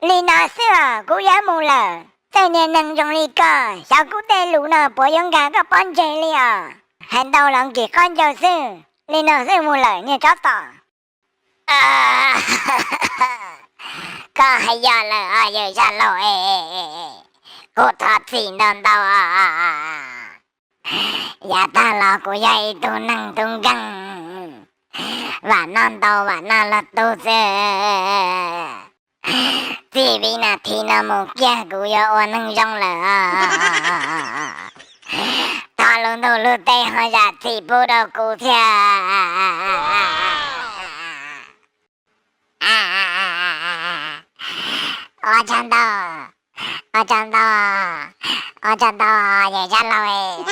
Li no xwb os, kuv yuav mus lawm. Tej niag neeg zoo li koj xyov kuv tej lus no puas yuav nkag koj pob ntseg li os. Hais ntau los nkig qab ncauj xwb, li no xwb mus lawm niag tsov tom. Koj hais yog lawm os yawg Zaj Laug, kuv thov txim ntau ntau. Yav tag los kuv yog ib tug neeg tub nkeeg, vam noj ntau vam noj loj tug xwb. Txij vib nas this no mus kiag kuv yuav ua neeg zoo lawm. Thov lub ntuj lub teb ho zam txim pub rau kuv thiab. Ua tsaug ntau, ua tsaug ntau, ua tsaug ntau yawg Zaj Laug.